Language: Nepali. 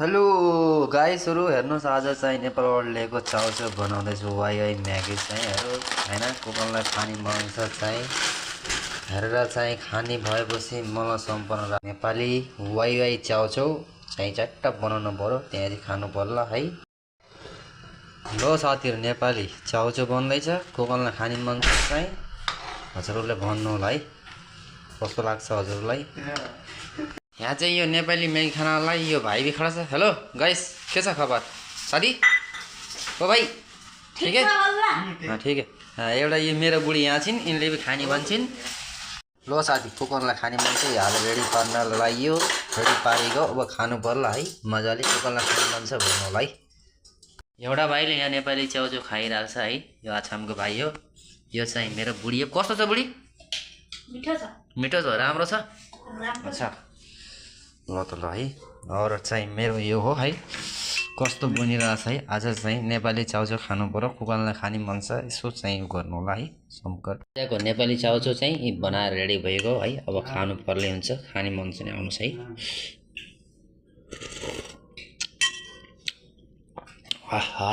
हेलो गाइसहरू हेर्नुहोस् आज चाहिँ नेपालबाट ल्याएको चाउचाउ बनाउँदैछु वाइ म्यागी चाहिँ हेरो हैन कोकनलाई खानी मन छ चाहिँ हेरेर चाहिँ खानी भएपछि मलाई सम्पन्न नेपाली वाइ चाउचाउ चाहिँ चट्ट बनाउनु पर्यो त्यहाँदेखि खानु पर्ला है। ल साथीहरु नेपाली चाउचाउ बन्दैछ कोकनलाई खानी मन छ चाहिँ हजुरहरुले भन्नु होला है कस्तो लाग्छ हजुरलाई। यहाँ चाहिँ यो नेपाली म्यागी खानालाई यो भाइ भी खडा छ। हेलो गाइस के छ खबर साथी ओ भाइ ठीक है हाँ ठीक है। एउटा यो मेरो बुढी यहाँ छिन् यिनले भी खानी भन्छन्। लो साथी कोकनलाई खानी मन चाहिँ हाल रेडी पार्न लाग्यो रेडी पारेको अब खानु पर्ला है मजाले कोकनलाई खानी मन छ भन्नु होला है। एउटा भाइले यहाँ नेपाली च्याउचाउ खाइरहेको छ है यो आछामको भाइ हो। यो चाहिँ मेरो बुढी हो। कस्तो छ बुढी? मिठो छ राम्रो छ अच्छा ल त ल है। और चाहिँ मेरो यो हो है कस्तो बनिरहेछ है आज चाहिँ नेपाली चाउचाउ खानु पर्यो कोकनलाई खानी मन छ यसो चाहिँ गर्नु होला है सम्कर त्यहाँको नेपाली चाउचाउ चाहिँ बनाएर रेडी भएको है अब खानु पर्ने हुन्छ खानी मन छ नि आउनुस् है। आहा